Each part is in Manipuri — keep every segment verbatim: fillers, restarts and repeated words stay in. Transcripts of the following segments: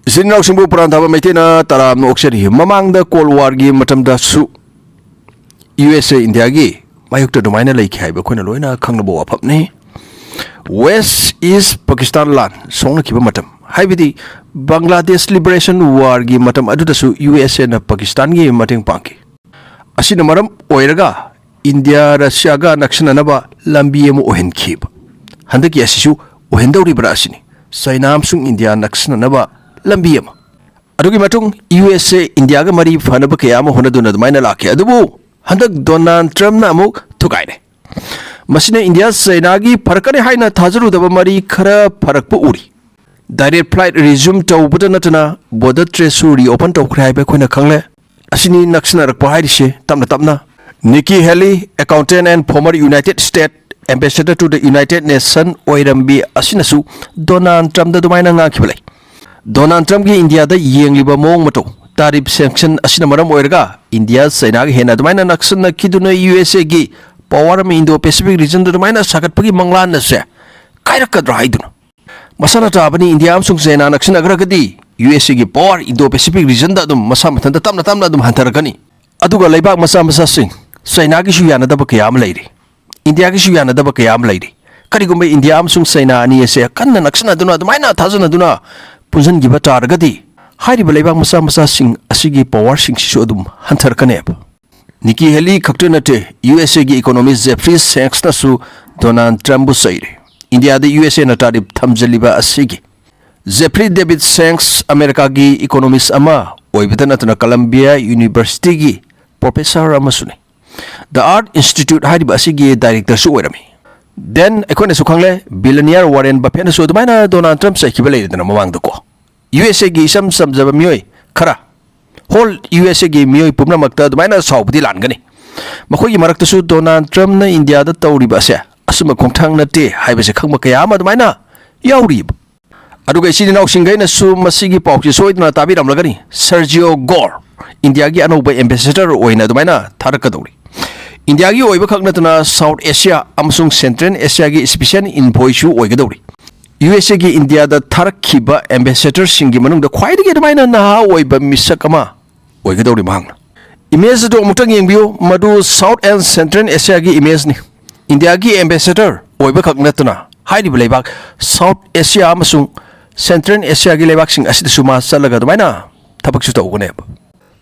ꯏꯆꯤꯟ ꯏꯅꯥꯎꯁꯤꯡꯕꯨ ꯄꯨꯔꯥꯟ ꯊꯥꯕ ꯃꯩꯇꯩꯅ ꯇꯔꯥꯝꯅ ꯑꯣꯛꯆꯔꯤ꯫ ꯃꯃꯥꯡꯗ ꯀꯣꯜ ꯋꯥꯔꯒꯤ ꯃꯇꯝꯗꯁꯨ ꯌꯨ ꯑꯦꯁ ꯑꯦ ꯏꯟꯗꯤꯌꯥꯒꯤ ꯃꯥꯌꯣꯛꯇ ꯑꯗꯨꯃꯥꯏꯅ ꯂꯩꯈꯤ ꯍꯥꯏꯕ ꯑꯩꯈꯣꯏꯅ ꯂꯣꯏꯅ ꯈꯪꯅꯕ ꯋꯥꯐꯝꯅꯤ꯫ ꯋꯦꯁ ꯏꯁ ꯄꯥꯀꯤꯁꯇꯥꯟ ꯂꯥꯟ ꯁꯣꯛꯅꯈꯤꯕ ꯃꯇꯝ, ꯍꯥꯏꯕꯗꯤ ꯕꯪꯒ꯭ꯂꯥꯗꯦꯁ ꯂꯤꯕꯔꯦꯁꯟ ꯋꯥꯔꯒꯤ ꯃꯇꯝ ꯑꯗꯨꯗꯁꯨ ꯌꯨ ꯑꯦꯁ ꯑꯦꯅ ꯄꯥꯀꯤꯁꯇꯥꯟꯒꯤ ꯃꯇꯦꯡ ꯄꯥꯡꯈꯤ꯫ ꯑꯁꯤꯅ ꯃꯔꯝ ꯑꯣꯏꯔꯒ ꯏꯟꯗꯤꯌꯥ ꯔꯁꯤꯌꯥꯒ ꯅꯛꯁꯤꯟꯅꯅꯕ ꯂꯝꯕꯤ ꯑꯃ ꯑꯣꯏꯍꯟꯈꯤꯕ꯫ ꯍꯟꯗꯛꯀꯤ ꯑꯁꯤꯁꯨ ꯑꯣꯏꯍꯟꯗꯧꯔꯤꯕ꯭ꯔꯥ ꯑꯁꯤꯅꯤ, ꯆꯩꯅꯥ ꯑꯃꯁꯨꯡ ꯏꯟꯗꯤꯌꯥ ꯅꯛꯁꯤꯟꯅꯅꯕ ꯂꯝꯕꯤ ꯑꯃ꯫ ꯑꯗꯨꯒꯤ ꯃꯇꯨꯡ ꯌꯨ ꯑꯦꯁ ꯑꯦ ꯏꯟꯗꯤꯌꯥꯒ ꯃꯔꯤ ꯐꯅꯕ ꯀꯌꯥ ꯑꯃ ꯍꯣꯠꯅꯗꯨꯅ ꯑꯗꯨꯃꯥꯏꯅ ꯂꯥꯛꯈꯤ꯫ ꯑꯗꯨꯕꯨ ꯍꯟꯗꯛ ꯗꯣꯅꯥꯜꯗ ꯇ꯭ꯔꯝꯞꯅ ꯑꯃꯨꯛ ꯊꯨꯒꯥꯏꯔꯦ꯫ ꯃꯁꯤꯅ ꯏꯟꯗꯤꯌꯥ ꯆꯩꯅꯥꯒꯤ ꯐꯔꯛꯀꯅꯤ ꯍꯥꯏꯅ ꯊꯥꯖꯔꯨꯗꯕ ꯃꯔꯤ ꯈꯔ ꯐꯔꯛꯄ ꯎꯔꯤ꯫ ꯗꯥꯏꯔꯦꯛ ꯐ꯭ꯂꯥꯏꯠ ꯔꯤꯖ꯭ꯌꯨꯝ ꯇꯧꯕꯗ ꯅꯠꯇꯅ ꯕꯣꯔꯗꯔ ꯇ꯭ꯔꯦꯗꯁꯨ ꯔꯤꯑꯣꯄꯟ ꯇꯧꯈ꯭ꯔꯦ ꯍꯥꯏꯕ ꯑꯩꯈꯣꯏꯅ ꯈꯪꯂꯦ꯫ ꯑꯁꯤꯅꯤ ꯅꯛꯁꯤꯟꯅꯔꯛꯄ ꯍꯥꯏꯔꯤꯁꯦ ꯇꯞꯅ ꯇꯞꯅ꯫ Nikki Haley, accountant and former United States ambassador to the United Nations ꯑꯣꯏꯔꯝꯕꯤ ꯑꯁꯤꯅꯁꯨ ꯗꯣꯅꯥꯜꯗ ꯇ꯭ꯔꯝꯞꯇ ꯑꯗꯨꯃꯥꯏꯅ ꯉꯥꯡꯈꯤꯕ ꯂꯩ꯫ ꯗꯣꯅꯥꯜꯗ ꯇ꯭ꯔꯝꯞꯀꯤ ꯏꯟꯗꯤꯌꯥꯗ ꯌꯦꯡꯂꯤꯕ ꯃꯑꯣꯡ ꯃꯇꯧ, ꯇꯥꯔꯤꯐ ꯁꯦꯡꯁꯟ ꯑꯁꯤꯅ ꯃꯔꯝ ꯑꯣꯏꯔꯒ ꯏꯟꯗꯤꯌꯥ ꯆꯩꯅꯥꯒ ꯍꯦꯟꯅ ꯑꯗꯨꯃꯥꯏꯅ ꯅꯛꯁꯤꯟꯅꯈꯤꯗꯨꯅ ꯌꯨ ꯑꯦꯁ ꯑꯦꯒꯤ ꯄꯋꯥꯔ ꯑꯃ ꯏꯟꯗꯣ ꯄꯦꯁꯤꯐꯤꯛ ꯔꯤꯖꯟꯗ ꯑꯗꯨꯃꯥꯏꯅ ꯁꯥꯒꯠꯄꯒꯤ ꯃꯪꯂꯥꯟ ꯑꯁꯦ ꯀꯥꯏꯔꯛꯀꯗ꯭ꯔꯥ ꯍꯥꯏꯗꯨꯅ꯫ ꯃꯁꯥꯅ ꯇꯥꯕꯅꯤ, ꯏꯟꯗꯤꯌꯥ ꯑꯃꯁꯨꯡ ꯆꯩꯅꯥ ꯅꯛꯁꯤꯟꯅꯈ꯭ꯔꯒꯗꯤ ꯌꯨ ꯑꯦꯁ ꯑꯦꯒꯤ ꯄꯋꯥꯔ ꯏꯟꯗꯣ ꯄꯦꯁꯤꯐꯤꯛ ꯔꯤꯖꯟꯗ ꯑꯗꯨꯝ ꯃꯁꯥ ꯃꯊꯟꯇ ꯇꯞꯅ ꯇꯞꯅ ꯑꯗꯨꯝ ꯍꯟꯊꯔꯛꯀꯅꯤ꯫ ꯑꯗꯨꯒ ꯂꯩꯕꯥꯛ ꯃꯆꯥ ꯃꯆꯥꯁꯤꯡ, ꯆꯩꯅꯥꯒꯤꯁꯨ ꯌꯥꯅꯗꯕ ꯀꯌꯥ ꯑꯃ ꯂꯩꯔꯤ, ꯏꯟꯗꯤꯌꯥꯒꯤꯁꯨ ꯌꯥꯅꯗꯕ ꯀꯌꯥ ꯑꯃ ꯂꯩꯔꯤ꯫ ꯀꯔꯤꯒꯨꯝꯕ ꯏꯟꯗꯤꯌꯥ ꯑꯃꯁꯨꯡ ꯆꯩꯅꯥ ꯑꯅꯤ ꯑꯁꯦ ꯀꯟꯅ ꯅꯛꯁꯤꯟꯅꯗꯨꯅ ꯑꯗꯨꯃꯥꯏꯅ ꯊꯥꯖꯅꯗꯨꯅ ꯄꯨꯟꯁꯤꯟꯈꯤꯕ ꯇꯥꯔꯒꯗꯤ ꯍꯥꯏꯔꯤꯕ ꯂꯩꯕꯥꯛ ꯃꯆꯥ ꯃꯆꯥꯁꯤꯡ ꯑꯁꯤꯒꯤ ꯄꯋꯥꯔꯁꯤꯡꯁꯤꯁꯨ ꯑꯗꯨꯝ ꯍꯟꯊꯔꯛꯀꯅꯦꯕ꯫ ꯅꯤꯀꯤ ꯍꯦꯂꯤ ꯈꯛꯇ ꯅꯠꯇꯦ, ꯌꯨ ꯑꯦꯁ ꯑꯦꯒꯤ ꯏꯀꯣꯅꯣꯃꯤꯁ ꯖꯦꯐ꯭ꯔꯤ ꯁꯦꯡꯁꯅꯁꯨ ꯗꯣꯅꯥꯜꯗ ꯇ꯭ꯔꯝꯞꯕꯨ ꯆꯩꯔꯦ, ꯏꯟꯗꯤꯌꯥꯗ ꯌꯨ ꯑꯦꯁ ꯑꯦꯅ ꯇꯥꯔꯤꯐ ꯊꯝꯖꯤꯜꯂꯤꯕ ꯑꯁꯤꯒꯤ꯫ ꯖꯦꯐ꯭ꯔꯤ ꯗꯦꯕꯤꯗ ꯁꯦꯡꯁ ꯑꯃꯦꯔꯤꯀꯥꯒꯤ ꯏꯀꯣꯅꯣꯃꯤꯁ ꯑꯃ ꯑꯣꯏꯕꯇ ꯅꯠꯇꯅ ꯀꯂꯝꯕꯤꯌꯥ ꯌꯨꯅꯤꯚꯔꯁꯤꯇꯤꯒꯤ ꯄ꯭ꯔꯣꯐꯦꯁꯔ ꯑꯃꯁꯨꯅꯤ꯫ ꯗ ꯑꯥꯔꯠ ꯏꯟꯁꯇꯤꯇ꯭ꯌꯨꯠ ꯍꯥꯏꯔꯤꯕ ꯑꯁꯤꯒꯤ ꯗꯥꯏꯔꯦꯛꯇꯔꯁꯨ ꯑꯣꯏꯔꯝꯃꯤ꯫ ꯗꯦꯟ ꯑꯩꯈꯣꯏꯅꯁꯨ ꯈꯪꯂꯦ, ꯕꯤꯂꯤꯅꯤꯌꯔ ꯋꯥꯔꯦꯟ ꯕꯐꯦꯠꯅꯁꯨ ꯑꯗꯨꯃꯥꯏꯅ ꯗꯣꯅꯥꯜꯗ ꯇ꯭ꯔꯝꯞ ꯆꯩꯈꯤꯕ ꯂꯩꯔꯦꯗꯅ ꯃꯃꯥꯡꯗꯀꯣ꯫ ꯌꯨ ꯑꯦꯁ ꯑꯦꯒꯤ ꯏꯆꯝ ꯆꯝꯖꯕ ꯃꯤꯑꯣꯏ ꯈꯔ, ꯍꯣꯜ ꯌꯨ ꯑꯦꯁ ꯑꯦꯒꯤ ꯃꯤꯑꯣꯏ ꯄꯨꯝꯅꯃꯛꯇ ꯑꯗꯨꯃꯥꯏꯅ ꯁꯥꯎꯕꯗꯤ ꯂꯥꯟꯒꯅꯤ꯫ ꯃꯈꯣꯏꯒꯤ ꯃꯔꯛꯇꯁꯨ ꯗꯣꯅꯥꯜꯗ ꯇ꯭ꯔꯝꯞꯅ ꯏꯟꯗꯤꯌꯥꯗ ꯇꯧꯔꯤꯕ ꯑꯁꯦ ꯑꯆꯨꯝꯕ ꯈꯣꯡꯊꯥꯡ ꯅꯠꯇꯦ ꯍꯥꯏꯕꯁꯦ ꯈꯪꯕ ꯀꯌꯥ ꯑꯃ ꯑꯗꯨꯃꯥꯏꯅ ꯌꯥꯎꯔꯤꯕ꯫ ꯑꯗꯨꯒ ꯏꯆꯤꯟ ꯏꯅꯥꯎꯁꯤꯡꯈꯩꯅꯁꯨ ꯃꯁꯤꯒꯤ ꯄꯥꯎꯁꯤ ꯁꯣꯏꯗꯅ ꯇꯥꯕꯤꯔꯝꯂꯒꯅꯤ, ꯁꯔꯖꯤꯑꯣ ꯒꯣꯔ ꯏꯟꯗꯤꯌꯥꯒꯤ ꯑꯅꯧꯕ ꯑꯦꯝꯕꯦꯁꯦꯗꯔ ꯑꯣꯏꯅ ꯑꯗꯨꯃꯥꯏꯅ ꯊꯥꯔꯛꯀꯗꯧꯔꯤ꯫ ꯏꯟꯗꯤꯌꯥꯒꯤ ꯑꯣꯏꯕ ꯈꯛ ꯅꯠꯇꯅ ꯁꯥꯎꯠ ꯑꯦꯁꯤꯌꯥ ꯑꯃꯁꯨꯡ ꯁꯦꯟꯇ꯭ꯔꯦꯜ ꯑꯦꯁꯤꯌꯥꯒꯤ ꯏꯁꯄꯤꯁꯦꯜ ꯏꯟꯚꯣꯏꯁꯨ ꯑꯣꯏꯒꯗꯧꯔꯤ꯫ ꯌꯨ ꯑꯦꯁ ꯑꯦꯒꯤ ꯏꯟꯗꯤꯌꯥꯗ ꯊꯥꯔꯛꯈꯤꯕ ꯑꯦꯝꯕꯦꯁꯦꯗꯔꯁꯤꯡꯒꯤ ꯃꯅꯨꯡꯗ ꯈ꯭ꯋꯥꯏꯗꯒꯤ ꯑꯗꯨꯃꯥꯏꯅ ꯅꯍꯥ ꯑꯣꯏꯕ ꯃꯤꯁꯛ ꯑꯃ ꯑꯣꯏꯒꯗꯧꯔꯤ ꯃꯍꯥꯛꯅ꯫ ꯏꯃꯦꯖ ꯑꯗꯨ ꯑꯃꯨꯛꯇꯪ ꯌꯦꯡꯕꯤꯌꯨ, ꯃꯗꯨ ꯁꯥꯎꯠ ꯑꯦꯟ ꯁꯦꯟꯇ꯭ꯔꯦꯜ ꯑꯦꯁꯤꯌꯥꯒꯤ ꯏꯃꯦꯖꯅꯤ꯫ ꯏꯟꯗꯤꯌꯥꯒꯤ ꯑꯦꯝꯕꯦꯁꯦꯗꯔ ꯑꯣꯏꯕꯈꯛ ꯅꯠꯇꯅ ꯍꯥꯏꯔꯤꯕ ꯂꯩꯕꯥꯛ ꯁꯥꯎꯠ ꯑꯦꯁꯤꯌꯥ ꯑꯃꯁꯨꯡ ꯁꯦꯟꯇ꯭ꯔꯦꯜ ꯑꯦꯁꯤꯌꯥꯒꯤ ꯂꯩꯕꯥꯛꯁꯤꯡ ꯑꯁꯤꯗꯁꯨ ꯃꯥ ꯆꯠꯂꯒ ꯑꯗꯨꯃꯥꯏꯅ ꯊꯕꯛꯁꯨ ꯇꯧꯒꯅꯦꯕ꯫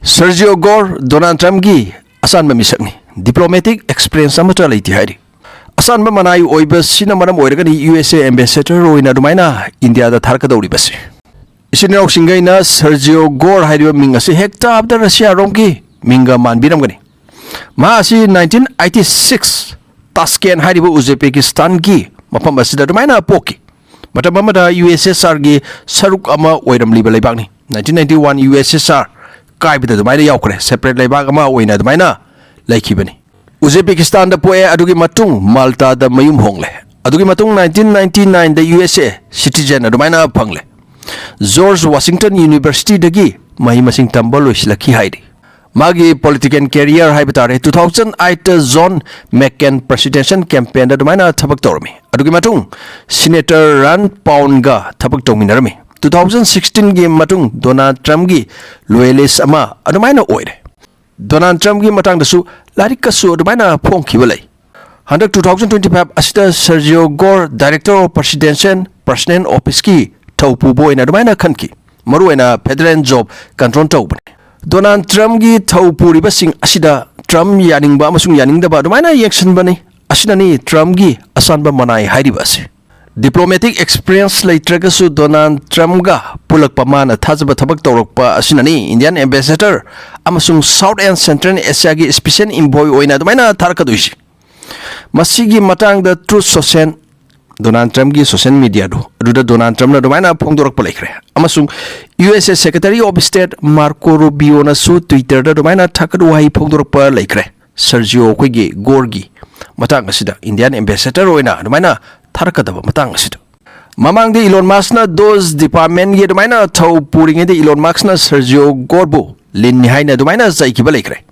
ꯁꯔꯖꯤꯑꯣ ꯒꯣꯔ ꯗꯣꯅꯥꯜꯗ ꯇ꯭ꯔꯝꯞꯀꯤ ꯑꯆꯥꯟꯕ ꯃꯤꯁꯛꯅꯤ꯫ ꯗꯤꯄ꯭ꯂꯣꯃꯦꯇꯤꯛ ꯑꯦꯛꯁꯄꯤꯔꯤꯌꯦꯟꯁ ꯑꯃꯠꯇ ꯂꯩꯇꯦ ꯍꯥꯏꯔꯤ꯫ ꯑꯆꯥꯟꯕ ꯃꯅꯥꯏ ꯑꯣꯏꯕꯁꯤꯅ ꯃꯔꯝ ꯑꯣꯏꯔꯒꯅꯤ ꯌꯨ ꯑꯦꯁ ꯑꯦ ꯑꯦꯝꯕꯦꯁꯦꯗꯔ ꯑꯣꯏꯅ ꯑꯗꯨꯃꯥꯏꯅ ꯏꯟꯗꯤꯌꯥꯗ ꯊꯥꯔꯛꯀꯗꯧꯔꯤꯕꯁꯤ꯫ ꯏꯆꯤꯟ ꯏꯅꯥꯎꯁꯤꯡꯈꯩꯅ ꯁꯔꯖꯤꯑꯣ ꯒꯣꯔ ꯍꯥꯏꯔꯤꯕ ꯃꯤꯡ ꯑꯁꯤ ꯍꯦꯛ ꯇꯥꯕꯗ ꯔꯁꯤꯌꯥꯔꯣꯝꯒꯤ ꯃꯤꯡꯒ ꯃꯥꯟꯕꯤꯔꯝꯒꯅꯤ꯫ ꯃꯍꯥꯛ ꯑꯁꯤ ꯅꯥꯏꯟꯇꯤꯟ ꯑꯩꯠꯇꯤ ꯁꯤꯛꯁ ꯇꯥꯁꯀꯦꯟ ꯍꯥꯏꯔꯤꯕ ꯎꯖꯕꯦꯀꯤꯁꯇꯥꯟꯒꯤ ꯃꯐꯝ ꯑꯁꯤꯗ ꯑꯗꯨꯃꯥꯏꯅ ꯄꯣꯛꯈꯤ꯫ ꯃꯇꯝ ꯑꯃꯗ ꯌꯨ ꯑꯦꯁ ꯑꯦꯁ ꯑꯥꯔꯒꯤ ꯁꯔꯨꯛ ꯑꯃ ꯑꯣꯏꯔꯝꯂꯤꯕ ꯂꯩꯕꯥꯛꯅꯤ꯫ Nineteen ninety one U S S R ꯀꯥꯏꯕꯗ ꯑꯗꯨꯃꯥꯏꯅ ꯌꯥꯎꯈ꯭ꯔꯦ, ꯁꯦꯄꯔꯦꯠ ꯂꯩꯕꯥꯛ ꯑꯃ ꯑꯣꯏꯅ ꯑꯗꯨꯃꯥꯏꯅ ꯂꯩꯈꯤꯕꯅꯤ꯫ ꯎꯖꯕꯦꯀꯤꯁꯇꯥꯟꯗ ꯄꯣꯛꯑꯦ, ꯑꯗꯨꯒꯤ ꯃꯇꯨꯡ ꯃꯥꯜꯇꯥꯗ ꯃꯌꯨꯝ ꯍꯣꯡꯂꯦ꯫ ꯑꯗꯨꯒꯤ ꯃꯇꯨꯡ ꯅꯥꯏꯟꯇꯤꯟ ꯅꯥꯏꯟꯇꯤ ꯅꯥꯏꯟꯗ ꯌꯨ ꯑꯦꯁ ꯑꯦ ꯁꯤꯇꯤꯖꯦꯟ ꯑꯗꯨꯃꯥꯏꯅ ꯐꯪꯂꯦ꯫ ꯖꯣꯔꯖ ꯋꯥꯁꯤꯡꯇꯟ ꯌꯨꯅꯤꯚꯔꯁꯤꯇꯤꯗꯒꯤ ꯃꯍꯩ ꯃꯁꯤꯡ ꯇꯝꯕ ꯂꯣꯏꯁꯤꯜꯂꯛꯈꯤ ꯍꯥꯏꯔꯤ꯫ ꯃꯥꯒꯤ ꯄꯣꯂꯤꯇꯤꯀꯦꯜ ꯀꯦꯔꯤꯌꯔ ꯍꯥꯏꯕ ꯇꯥꯔꯦ, ꯇꯨ ꯊꯥꯎꯖꯟ ꯑꯩꯠꯇ ꯖꯣꯟ ꯃꯦꯛꯀꯦꯟ ꯄ꯭ꯔꯦꯁꯤꯗꯦꯟꯁꯤꯌꯦꯜ ꯀꯦꯝꯄꯦꯟꯗ ꯑꯗꯨꯃꯥꯏꯅ ꯊꯕꯛ ꯇꯧꯔꯝꯃꯤ꯫ ꯑꯗꯨꯒꯤ ꯃꯇꯨꯡ ꯁꯤꯅꯦꯇꯔ ꯔꯟ ꯄꯥꯎꯟꯒ ꯊꯕꯛ ꯇꯧꯃꯤꯟꯅꯔꯝꯃꯤ꯫ ꯇꯨ ꯊꯥꯎꯖꯟ ꯁꯤꯛꯁꯇꯤꯟꯒꯤ ꯃꯇꯨꯡ ꯗꯣꯅꯥꯜꯗ ꯇ꯭ꯔꯝꯞꯀꯤ ꯂꯣꯌꯦꯂꯤꯁ ꯑꯃ ꯑꯗꯨꯃꯥꯏꯅ ꯑꯣꯏꯔꯦ꯫ ꯗꯣꯅꯥꯜꯗ ꯇ꯭ꯔꯝꯞꯀꯤ ꯃꯇꯥꯡꯗꯁꯨ ꯂꯥꯏꯔꯤꯛꯀꯁꯨ ꯑꯗꯨꯃꯥꯏꯅ ꯐꯣꯡꯈꯤꯕ ꯂꯩ꯫ ꯍꯟꯗꯛ ꯇꯨ ꯊꯥꯎꯖꯟ ꯇ꯭ꯋꯦꯟꯇꯤ ꯐꯥꯏꯚ ꯑꯁꯤꯗ ꯁꯔꯖꯤꯑꯣ ꯒꯣꯔ, ꯗꯥꯏꯔꯦꯛꯇꯔ ꯑꯣꯐ ꯄ꯭ꯔꯦꯁꯤꯗꯦꯟꯁꯤꯌꯦꯜ ꯄꯔꯁꯅꯦꯜ ꯑꯣꯐꯤꯁꯀꯤ ꯊꯧ ꯄꯨꯕ ꯑꯣꯏꯅ ꯑꯗꯨꯃꯥꯏꯅ ꯈꯟꯈꯤ꯫ ꯃꯔꯨꯑꯣꯏꯅ ꯐꯦꯗꯔꯦꯜ ꯖꯣꯕ ꯀꯟꯇ꯭ꯔꯣꯜ ꯇꯧꯕꯅꯤ꯫ ꯗꯣꯅꯥꯜꯗ ꯇ꯭ꯔꯝꯞꯀꯤ ꯊꯧ ꯄꯨꯔꯤꯕꯁꯤꯡ ꯑꯁꯤꯗ ꯇ꯭ꯔꯝꯞ ꯌꯥꯅꯤꯡꯕ ꯑꯃꯁꯨꯡ ꯌꯥꯅꯤꯡꯗꯕ ꯑꯗꯨꯃꯥꯏꯅ ꯌꯦꯡꯁꯤꯟꯕꯅꯤ꯫ ꯑꯁꯤꯅꯅꯤ ꯇ꯭ꯔꯝꯞꯀꯤ ꯑꯆꯥꯟꯕ ꯃꯅꯥꯏ ꯍꯥꯏꯔꯤꯕ ꯑꯁꯤ꯫ ꯗꯤꯄ꯭ꯂꯣꯃꯦꯇꯤꯛ ꯑꯦꯛꯁꯄꯤꯔꯤꯌꯦꯟꯁ ꯂꯩꯇ꯭ꯔꯒꯁꯨ ꯗꯣꯅꯥꯜꯗ ꯇ꯭ꯔꯝꯞꯀ ꯄꯨꯜꯂꯛꯄ, ꯃꯥꯅ ꯊꯥꯖꯕ ꯊꯕꯛ ꯇꯧꯔꯛꯄ ꯑꯁꯤꯅꯅꯤ ꯏꯟꯗꯤꯌꯥꯟ ꯑꯦꯝꯕꯦꯁꯦꯗꯔ ꯑꯃꯁꯨꯡ ꯁꯥꯎꯠ ꯑꯦꯟ ꯁꯦꯟꯇ꯭ꯔꯦꯜ ꯑꯦꯁꯤꯌꯥꯒꯤ ꯏꯁꯄꯤꯁꯦꯜ ꯏꯟꯚꯣꯏ ꯑꯣꯏꯅ ꯑꯗꯨꯃꯥꯏꯅ ꯊꯥꯔꯛꯀꯗꯣꯏꯁꯤ꯫ ꯃꯁꯤꯒꯤ ꯃꯇꯥꯡꯗ ꯇ꯭ꯔꯨꯊ ꯁꯣꯁꯦꯜ, ꯗꯣꯅꯥꯜꯗ ꯇ꯭ꯔꯝꯞꯀꯤ ꯁꯣꯁꯦꯜ ꯃꯤꯗꯤꯌꯥꯗꯨ ꯑꯗꯨꯗ ꯗꯣꯅꯥꯜꯗ ꯇ꯭ꯔꯝꯞꯅ ꯑꯗꯨꯃꯥꯏꯅ ꯐꯣꯡꯗꯣꯔꯛꯄ ꯂꯩꯈ꯭ꯔꯦ꯫ ꯑꯃꯁꯨꯡ U S A secretary of state Marco ꯔꯨꯕꯤꯌꯣꯅꯁꯨ ꯇ꯭ꯋꯤꯇꯔꯗ ꯑꯗꯨꯃꯥꯏꯅ ꯊꯥꯒꯠ ꯋꯥꯍꯩ ꯐꯣꯡꯗꯣꯔꯛꯄ ꯂꯩꯈ꯭ꯔꯦ꯫ ꯁꯔꯖꯤꯑꯣ ꯑꯩꯈꯣꯏꯒꯤ ꯒꯣꯔꯒꯤ ꯃꯇꯥꯡ ꯑꯁꯤꯗ ꯏꯟꯗꯤꯌꯥꯟ ꯑꯦꯝꯕꯦꯁꯦꯗꯔ ꯑꯣꯏꯅ ꯑꯗꯨꯃꯥꯏꯅ ꯊꯥꯔꯛꯀꯗꯕ ꯃꯇꯥꯡ ꯑꯁꯤꯗ꯫ ꯃꯃꯥꯡꯗ ꯏꯂꯣꯟ ꯃꯥꯁꯛꯅ ꯗꯣꯖ ꯗꯤꯄꯥꯔꯠꯃꯦꯟꯒꯤ ꯑꯗꯨꯃꯥꯏꯅ ꯊꯧ ꯄꯨꯔꯤꯉꯩꯗ ꯏꯂꯣꯟ ꯃꯥꯁꯛꯅ ꯁꯔꯖꯤꯑꯣ ꯒꯣꯔꯕꯨ ꯂꯤꯟꯅꯤ ꯍꯥꯏꯅ ꯑꯗꯨꯃꯥꯏꯅ ꯆꯩꯈꯤꯕ ꯂꯩꯈ꯭ꯔꯦ꯫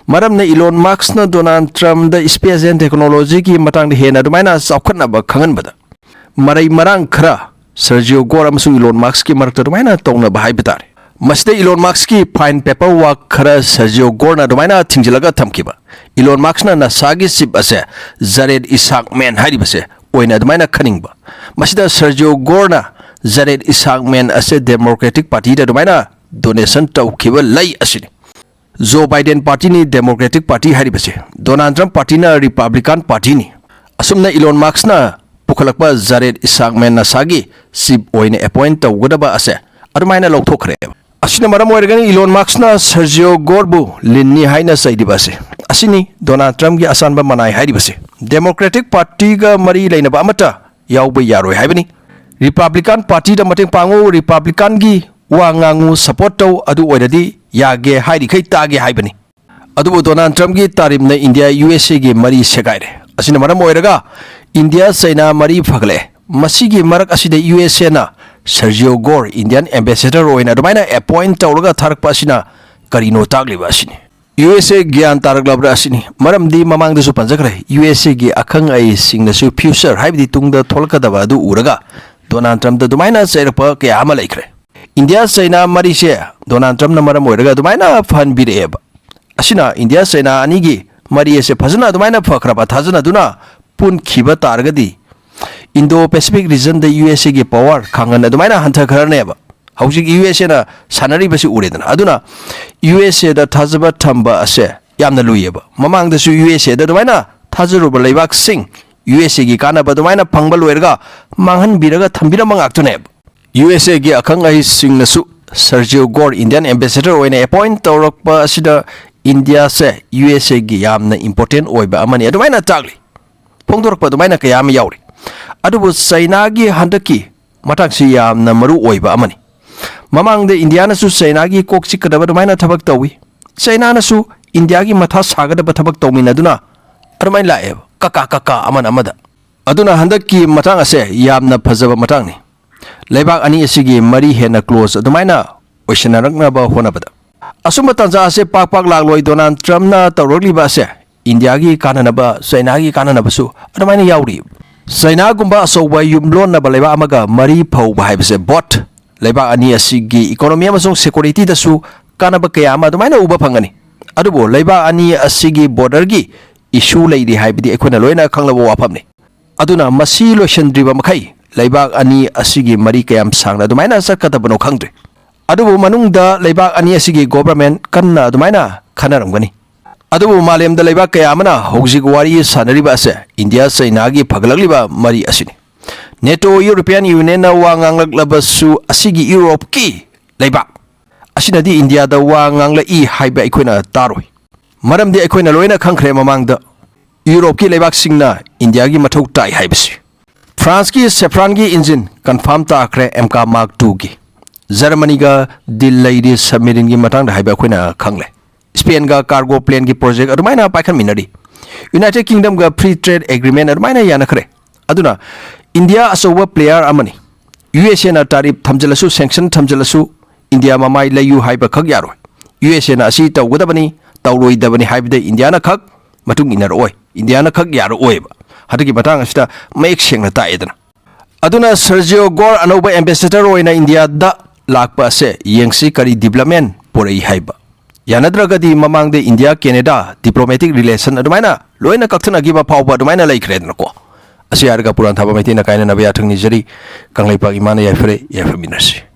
ꯃꯔꯝꯅ ꯏꯂꯣꯟ ꯃꯥꯁꯛꯅ ꯗꯣꯅꯥꯜꯗ ꯇ꯭ꯔꯝꯞꯗ ꯁ꯭ꯄꯦꯁ ꯑꯦꯟ ꯇꯦꯛꯅꯣꯂꯣꯖꯤꯒꯤ ꯃꯇꯥꯡꯗ ꯍꯦꯟꯅ ꯑꯗꯨꯃꯥꯏꯅ ꯆꯥꯎꯈꯠꯅꯕ ꯈꯪꯍꯟꯕꯗ꯫ ꯃꯔꯩ ꯃꯔꯥꯡ ꯈꯔ ꯁꯔꯖꯤꯑꯣ ꯒꯣꯔ ꯑꯃꯁꯨꯡ ꯏꯂꯣꯟ ꯃꯥꯛꯁꯀꯤ ꯃꯔꯛꯇ ꯑꯗꯨꯃꯥꯏꯅ ꯇꯧꯅꯕ ꯍꯥꯏꯕ ꯇꯥꯔꯦ꯫ ꯃꯁꯤꯗ ꯏꯂꯣꯟ ꯃꯥꯛꯁꯀꯤ fine paperwork ꯈꯔ ꯁꯔꯖꯤꯑꯣ ꯒꯣꯔꯅ ꯑꯗꯨꯃꯥꯏꯅ ꯊꯤꯡꯖꯤꯜꯂꯒ ꯊꯝꯈꯤꯕ꯫ ꯏꯂꯣꯟ ꯃꯥꯛꯁꯅ ꯅꯥꯁꯥꯒꯤ chief ꯑꯁꯦ ꯖꯔꯦꯗ ꯏꯁꯥꯛꯃꯦꯟ ꯍꯥꯏꯔꯤꯕꯁꯦ ꯑꯣꯏꯅ ꯑꯗꯨꯃꯥꯏꯅ ꯈꯟꯅꯤꯡꯕ꯫ ꯃꯁꯤꯗ ꯁꯔꯖꯤꯑꯣ ꯒꯣꯔꯅ ꯖꯔꯦꯗ ꯏꯁꯥꯛꯃꯦꯟ ꯑꯁꯦ Democratic Partyꯗ ꯑꯗꯨꯃꯥꯏꯅ donation ꯇꯧꯈꯤꯕ ꯂꯩ ꯑꯁꯤꯅꯤ꯫ ꯖꯣ ꯕꯥꯏꯗꯦꯟ partyꯅꯤ Democratic Party ꯍꯥꯏꯔꯤꯕꯁꯦ, ꯗꯣꯅꯥꯜꯗ ꯇ꯭ꯔꯝꯞ partyꯅ Republican Partyꯅꯤ꯫ ꯑꯁꯨꯝꯅ ꯏꯂꯣꯟ ꯃꯥꯛꯁꯅ ꯄꯨꯈꯠꯂꯛꯄ ꯖꯔꯦꯗ ꯏꯁꯥꯛꯃꯦꯟ ꯅꯥꯁꯥꯒꯤ chief ꯑꯣꯏꯅ appoint ꯇꯧꯒꯗꯕ ꯑꯁꯦ ꯑꯗꯨꯃꯥꯏꯅ ꯂꯧꯊꯣꯛꯈ꯭ꯔꯦ꯫ ꯑꯁꯤꯅ ꯃꯔꯝ ꯑꯣꯏꯔꯒꯅꯤ ꯏꯂꯣꯟ ꯃꯥꯛꯁꯅ ꯁꯔꯖꯤꯑꯣ ꯒꯣꯔꯕꯨ ꯂꯤꯟꯅꯤ ꯍꯥꯏꯅ ꯆꯩꯔꯤꯕ ꯑꯁꯦ꯫ ꯑꯁꯤꯅꯤ ꯗꯣꯅꯥꯜꯗ ꯇ꯭ꯔꯝꯞꯀꯤ ꯑꯆꯥꯟꯕ ꯃꯅꯥꯏ ꯍꯥꯏꯔꯤꯕꯁꯦ꯫ Democratic Partyꯒ ꯃꯔꯤ ꯂꯩꯅꯕ ꯑꯃꯠꯇ ꯌꯥꯎꯕ ꯌꯥꯔꯣꯏ ꯍꯥꯏꯕꯅꯤ꯫ Republican Partyꯗ ꯃꯇꯦꯡ ꯄꯥꯡꯉꯨ, Republicanꯒꯤ ꯋꯥ ꯉꯥꯡꯉꯨ, support ꯇꯧ, ꯑꯗꯨ ꯑꯣꯏꯔꯗꯤ ꯌꯥꯒꯦ ꯍꯥꯏꯔꯤꯈꯩ ꯇꯥꯒꯦ ꯍꯥꯏꯕꯅꯤ꯫ ꯑꯗꯨꯕꯨ ꯗꯣꯅꯥꯜꯗ ꯇ꯭ꯔꯝꯞꯀꯤ ꯇꯥꯔꯤꯝꯅ ꯏꯟꯗꯤꯌꯥ ꯌꯨ ꯑꯦꯁ ꯑꯦꯒꯤ ꯃꯔꯤ ꯁꯦꯒꯥꯏꯔꯦ꯫ ꯑꯁꯤꯅ ꯃꯔꯝ ꯑꯣꯏꯔꯒ ꯏꯟꯗꯤꯌꯥ ꯆꯩꯅꯥ ꯃꯔꯤ ꯐꯒꯠꯂꯛꯑꯦ꯫ ꯃꯁꯤꯒꯤ ꯃꯔꯛ ꯑꯁꯤꯗ ꯌꯨ ꯑꯦꯁ ꯑꯦꯅ ꯁꯔꯖꯤꯑꯣ ꯒꯣꯔ Indian ambassador ꯑꯣꯏꯅ ꯑꯗꯨꯃꯥꯏꯅ appoint ꯇꯧꯔꯒ ꯊꯥꯔꯛꯄ ꯑꯁꯤꯅ ꯀꯔꯤꯅꯣ ꯇꯥꯛꯂꯤꯕ ꯑꯁꯤꯅꯤ꯫ ꯌꯨ ꯑꯦꯁ ꯑꯦ ꯒ꯭ꯌꯥꯟ ꯇꯥꯔꯛꯂꯕ꯭ꯔꯥ ꯑꯁꯤꯅꯤ꯫ ꯃꯔꯝꯗꯤ ꯃꯃꯥꯡꯗꯁꯨ ꯄꯟꯖꯈ꯭ꯔꯦ, ꯌꯨ ꯑꯦꯁ ꯑꯦꯒꯤ ꯑꯈꯪ ꯑꯍꯩꯁꯤꯡꯅꯁꯨ future ꯍꯥꯏꯕꯗꯤ ꯇꯨꯡꯗ ꯊꯣꯛꯂꯛꯀꯗꯕ ꯑꯗꯨ ꯎꯔꯒ ꯗꯣꯅꯥꯜꯗ ꯇ꯭ꯔꯝꯞꯇ ꯑꯗꯨꯃꯥꯏꯅ ꯆꯩꯔꯛꯄ ꯀꯌꯥ ꯑꯃ ꯂꯩꯈ꯭ꯔꯦ꯫ ꯏꯟꯗꯤꯌꯥ ꯆꯩꯅꯥ ꯃꯔꯤꯁꯦ ꯗꯣꯅꯥꯜꯗ ꯇ꯭ꯔꯝꯞꯅ ꯃꯔꯝ ꯑꯣꯏꯔꯒ ꯑꯗꯨꯃꯥꯏꯅ ꯐꯍꯟꯕꯤꯔꯛꯑꯦꯕ꯫ ꯑꯁꯤꯅ ꯏꯟꯗꯤꯌꯥ ꯆꯩꯅꯥ ꯑꯅꯤꯒꯤ ꯃꯔꯤ ꯑꯁꯦ ꯐꯖꯅ ꯑꯗꯨꯃꯥꯏꯅ ꯐꯈ꯭ꯔꯕ ꯊꯥꯖꯅꯗꯨꯅ ꯄꯨꯟꯈꯤꯕ ꯇꯥꯔꯒꯗꯤ Indo Pacific regionꯗ ꯌꯨ ꯑꯦꯁ ꯑꯦꯒꯤ power ꯈꯥꯡꯉꯟ ꯑꯗꯨꯃꯥꯏꯅ ꯍꯟꯊꯈ꯭ꯔꯅꯦꯕ꯫ ꯍꯧꯖꯤꯛ ꯌꯨ ꯑꯦꯁ ꯑꯦꯅ ꯁꯥꯟꯅꯔꯤꯕꯁꯤ ꯎꯔꯦꯗꯅ꯫ ꯑꯗꯨꯅ ꯌꯨ ꯑꯦꯁ ꯑꯦꯗ ꯊꯥꯖꯕ ꯊꯝꯕ ꯑꯁꯦ ꯌꯥꯝꯅ ꯂꯨꯏꯌꯦꯕ꯫ ꯃꯃꯥꯡꯗꯁꯨ ꯌꯨ ꯑꯦꯁ ꯑꯦꯗ ꯑꯗꯨꯃꯥꯏꯅ ꯊꯥꯖꯔꯨꯕ ꯂꯩꯕꯥꯛꯁꯤꯡ ꯌꯨ ꯑꯦꯁ ꯑꯦꯒꯤ ꯀꯥꯟꯅꯕ ꯑꯗꯨꯃꯥꯏꯅ ꯐꯪꯕ ꯂꯣꯏꯔꯒ ꯃꯥꯡꯍꯟꯕꯤꯔꯒ ꯊꯝꯕꯤꯔꯝꯕ ꯉꯥꯛꯇꯅꯦꯕ꯫ ꯌꯨ ꯑꯦꯁ ꯑꯦꯒꯤ ꯑꯈꯪ ꯑꯍꯩꯁꯤꯡꯅꯁꯨ ꯁꯔꯖꯤꯑꯣ ꯒꯣꯔ Indian ambassador ꯑꯣꯏꯅ appoint ꯇꯧꯔꯛꯄ ꯑꯁꯤꯗ ꯏꯟꯗꯤꯌꯥꯁꯦ ꯌꯨ ꯑꯦꯁ ꯑꯦꯒꯤ ꯌꯥꯝꯅ important ꯑꯣꯏꯕ ꯑꯃꯅꯤ ꯑꯗꯨꯃꯥꯏꯅ ꯇꯥꯛꯂꯤ꯫ ꯐꯣꯡꯗꯣꯔꯛꯄ ꯑꯗꯨꯃꯥꯏꯅ ꯀꯌꯥ ꯑꯃ ꯌꯥꯎꯔꯤ꯫ ꯑꯗꯨꯕꯨ ꯆꯩꯅꯥꯒꯤ ꯍꯟꯗꯛꯀꯤ ꯃꯇꯥꯡꯁꯤ ꯌꯥꯝꯅ ꯃꯔꯨ ꯑꯣꯏꯕ ꯑꯃꯅꯤ꯫ ꯃꯃꯥꯡꯗ ꯏꯟꯗꯤꯌꯥꯅꯁꯨ ꯆꯩꯅꯥꯒꯤ ꯀꯣꯛ ꯆꯤꯛꯀꯗꯕ ꯑꯗꯨꯃꯥꯏꯅ ꯊꯕꯛ ꯇꯧꯏ꯫ ꯆꯩꯅꯥꯅꯁꯨ ꯏꯟꯗꯤꯌꯥꯒꯤ ꯃꯊꯥ ꯁꯥꯒꯗꯕ ꯊꯕꯛ ꯇꯧꯃꯤꯟꯅꯗꯨꯅ ꯑꯗꯨꯃꯥꯏꯅ ꯂꯥꯛꯑꯦꯕ, ꯀꯀꯥ ꯀꯀꯥ ꯑꯃꯅ ꯑꯃꯗ꯫ ꯑꯗꯨꯅ ꯍꯟꯗꯛꯀꯤ ꯃꯇꯥꯡ ꯑꯁꯦ ꯌꯥꯝꯅ ꯐꯖꯕ ꯃꯇꯥꯡꯅꯤ꯫ ꯂꯩꯕꯥꯛ ꯑꯅꯤ ꯑꯁꯤꯒꯤ ꯃꯔꯤ ꯍꯦꯟꯅ close ꯑꯗꯨꯃꯥꯏꯅ ꯑꯣꯏꯁꯤꯟꯅꯔꯛꯅꯕ ꯍꯣꯠꯅꯕꯗ꯫ ꯑꯁꯨꯝꯕ ꯇꯥꯟꯖꯥ ꯑꯁꯦ ꯄꯥꯛ ꯄꯥꯛ ꯂꯥꯛꯂꯣꯏ꯫ ꯗꯣꯅꯥꯜꯗ ꯇ꯭ꯔꯝꯞꯅ ꯇꯧꯔꯛꯂꯤꯕ ꯑꯁꯦ ꯏꯟꯗꯤꯌꯥꯒꯤ ꯀꯥꯟꯅꯅꯕ, ꯆꯩꯅꯥꯒꯤ ꯀꯥꯟꯅꯅꯕꯁꯨ ꯑꯗꯨꯃꯥꯏꯅ ꯌꯥꯎꯔꯤ꯫ ꯆꯩꯅꯥꯒꯨꯝꯕ ꯑꯆꯧꯕ ꯌꯨꯝꯂꯣꯟꯅꯕ ꯂꯩꯕꯥꯛ ꯑꯃꯒ ꯃꯔꯤ ꯐꯧꯕ ꯍꯥꯏꯕꯁꯦ ꯕꯣꯠ ꯂꯩꯕꯥꯛ ꯑꯅꯤ ꯑꯁꯤꯒꯤ ꯏꯀꯣꯅꯣꯃꯤ ꯑꯃꯁꯨꯡ ꯁꯦꯀꯨꯔꯤꯇꯤꯗꯁꯨ ꯀꯥꯟꯅꯕ ꯀꯌꯥ ꯑꯃ ꯑꯗꯨꯃꯥꯏꯅ ꯎꯕ ꯐꯪꯒꯅꯤ꯫ ꯑꯗꯨꯕꯨ ꯂꯩꯕꯥꯛ ꯑꯅꯤ ꯑꯁꯤꯒꯤ ꯕꯣꯔꯗꯔꯒꯤ ꯏꯁꯨ ꯂꯩꯔꯤ ꯍꯥꯏꯕꯗꯤ ꯑꯩꯈꯣꯏꯅ ꯂꯣꯏꯅ ꯈꯪꯂꯕ ꯋꯥꯐꯝꯅꯤ꯫ ꯑꯗꯨꯅ ꯃꯁꯤ ꯂꯣꯏꯁꯤꯟꯗ꯭ꯔꯤꯕ ꯃꯈꯩ ꯂꯩꯕꯥꯛ ꯑꯅꯤ ꯑꯁꯤꯒꯤ ꯃꯔꯤ ꯀꯌꯥꯝ ꯁꯥꯡꯅ ꯑꯗꯨꯃꯥꯏꯅ ꯆꯠꯀꯗꯕꯅꯣ ꯈꯪꯗ꯭ꯔꯤ꯫ ꯑꯗꯨꯕꯨ ꯃꯅꯨꯡꯗ ꯂꯩꯕꯥꯛ ꯑꯅꯤ ꯑꯁꯤꯒꯤ ꯒꯣꯕꯔꯃꯦꯟ ꯀꯟꯅ ꯑꯗꯨꯃꯥꯏꯅ ꯈꯟꯅꯔꯝꯒꯅꯤ꯫ ꯑꯗꯨꯕꯨ ꯃꯥꯂꯦꯝꯗ ꯂꯩꯕꯥꯛ ꯀꯌꯥ ꯑꯃꯅ ꯍꯧꯖꯤꯛ ꯋꯥꯔꯤ ꯁꯥꯟꯅꯔꯤꯕ ꯑꯁꯦ ꯏꯟꯗꯤꯌꯥ ꯆꯩꯅꯥꯒꯤ ꯐꯒꯠꯂꯛꯂꯤꯕ ꯃꯔꯤ ꯑꯁꯤꯅꯤ꯫ ꯅꯦꯇꯣ, ꯌꯨꯔꯣꯄꯤꯌꯥꯟ ꯌꯨꯅꯤꯌꯟꯅ ꯋꯥ ꯉꯥꯡꯂꯛꯂꯕꯁꯨ ꯑꯁꯤꯒꯤ ꯌꯨꯔꯣꯞꯀꯤ ꯂꯩꯕꯥꯛ ꯑꯁꯤꯅꯗꯤ ꯏꯟꯗꯤꯌꯥꯗ ꯋꯥ ꯉꯥꯡꯂꯛꯏ ꯍꯥꯏꯕ ꯑꯩꯈꯣꯏꯅ ꯇꯥꯔꯣꯏ꯫ ꯃꯔꯝꯗꯤ ꯑꯩꯈꯣꯏꯅ ꯂꯣꯏꯅ ꯈꯪꯈ꯭ꯔꯦ ꯃꯃꯥꯡꯗ ꯌꯨꯔꯣꯞꯀꯤ ꯂꯩꯕꯥꯛꯁꯤꯡꯅ ꯏꯟꯗꯤꯌꯥꯒꯤ ꯃꯊꯧ ꯇꯥꯏ ꯍꯥꯏꯕꯁꯤ꯫ ꯐ꯭ꯔꯥꯟꯁꯀꯤ ꯁꯦꯐ꯭ꯔꯥꯟꯒꯤ ꯏꯟꯖꯤꯟ ꯀꯟꯐꯥꯔꯝ ꯇꯥꯈ꯭ꯔꯦ ꯑꯦꯝꯀꯥ ꯃꯥꯔꯛ ꯇꯨꯒꯤ꯫ ꯖꯔꯃꯅꯤꯒ ꯗꯤꯜ ꯂꯩꯔꯤ ꯁꯕꯃꯦꯔꯤꯟꯒꯤ ꯃꯇꯥꯡꯗ ꯍꯥꯏꯕ ꯑꯩꯈꯣꯏꯅ ꯈꯪꯂꯦ꯫ ꯁ꯭ꯄꯦꯟꯒ ꯀꯥꯔꯒꯣ ꯄ꯭ꯂꯦꯟꯒꯤ ꯄ꯭ꯔꯣꯖꯦꯛ ꯑꯗꯨꯃꯥꯏꯅ ꯄꯥꯏꯈꯠꯃꯤꯟꯅꯔꯤ꯫ ꯌꯨꯅꯥꯏꯇꯦꯗ ꯀꯤꯡꯗꯝꯒ ꯐ꯭ꯔꯤ ꯇ꯭ꯔꯦꯗ ꯑꯦꯒ꯭ꯔꯤꯃꯦꯟ ꯑꯗꯨꯃꯥꯏꯅ ꯌꯥꯅꯈ꯭ꯔꯦ꯫ ꯑꯗꯨꯅ ꯏꯟꯗꯤꯌꯥ ꯑꯆꯧꯕ ꯄ꯭ꯂꯦꯌꯔ ꯑꯃꯅꯤ꯫ ꯌꯨ ꯑꯦꯁ ꯑꯦꯅ ꯇꯥꯔꯤꯐ ꯊꯝꯖꯤꯜꯂꯁꯨ, ꯁꯦꯡꯁꯟ ꯊꯝꯖꯤꯜꯂꯁꯨ ꯏꯟꯗꯤꯌꯥ ꯃꯃꯥꯏ ꯂꯩꯌꯨ ꯍꯥꯏꯕ ꯈꯛ ꯌꯥꯔꯣꯏ꯫ ꯌꯨ ꯑꯦꯁ ꯑꯦꯅ ꯑꯁꯤ ꯇꯧꯒꯗꯕꯅꯤ, ꯇꯧꯔꯣꯏꯗꯕꯅꯤ ꯍꯥꯏꯕꯗ ꯏꯟꯗꯤꯌꯥꯅ ꯈꯛ ꯃꯇꯨꯡ ꯏꯟꯅꯔꯛꯑꯣꯏ, ꯏꯟꯗꯤꯌꯥꯅ ꯈꯛ ꯌꯥꯔꯛꯑꯣꯏꯕ꯫ ꯍꯟꯗꯛꯀꯤ ꯃꯇꯥꯡ ꯑꯁꯤꯗ ꯃꯌꯦꯛ ꯁꯦꯡꯅ ꯇꯥꯛꯑꯦꯗꯅ꯫ ꯑꯗꯨꯅ ꯁꯔꯖꯤꯑꯣ ꯒꯣꯔ ꯑꯅꯧꯕ ꯑꯦꯝꯕꯦꯁꯦꯗꯔ ꯑꯣꯏꯅ ꯏꯟꯗꯤꯌꯥꯗ ꯂꯥꯛꯄ ꯑꯁꯦ ꯌꯦꯡꯁꯤ ꯀꯔꯤ ꯗꯤꯕ꯭ꯂꯞꯃꯦꯟ ꯄꯨꯔꯛꯏ ꯍꯥꯏꯕ꯫ ꯌꯥꯅꯗ꯭ꯔꯒꯗꯤ ꯃꯃꯥꯡꯗ ꯏꯟꯗꯤꯌꯥ ꯀꯦꯅꯦꯗꯥ ꯗꯤꯄ꯭ꯂꯣꯃꯦꯇꯤꯛ ꯔꯤꯂꯦꯁꯟ ꯑꯗꯨꯃꯥꯏꯅ ꯂꯣꯏꯅ ꯀꯛꯊꯠꯅꯈꯤꯕ ꯐꯥꯎꯕ ꯑꯗꯨꯃꯥꯏꯅ ꯂꯩꯈ꯭ꯔꯦꯗꯅꯀꯣ꯫ ꯑꯁꯤ ꯍꯥꯏꯔꯒ ꯄꯨꯔꯥꯟ ꯊꯥꯕ ꯃꯩꯇꯩꯅ ꯀꯥꯏꯅꯅꯕ ꯌꯥꯊꯪ ꯅꯤꯖꯔꯤ꯫ ꯀꯪꯂꯩꯄꯥꯛ ꯏꯃꯥꯅ ꯌꯥꯏꯐꯔꯦ, ꯌꯥꯏꯐꯃꯤꯟꯅꯔꯁꯤ꯫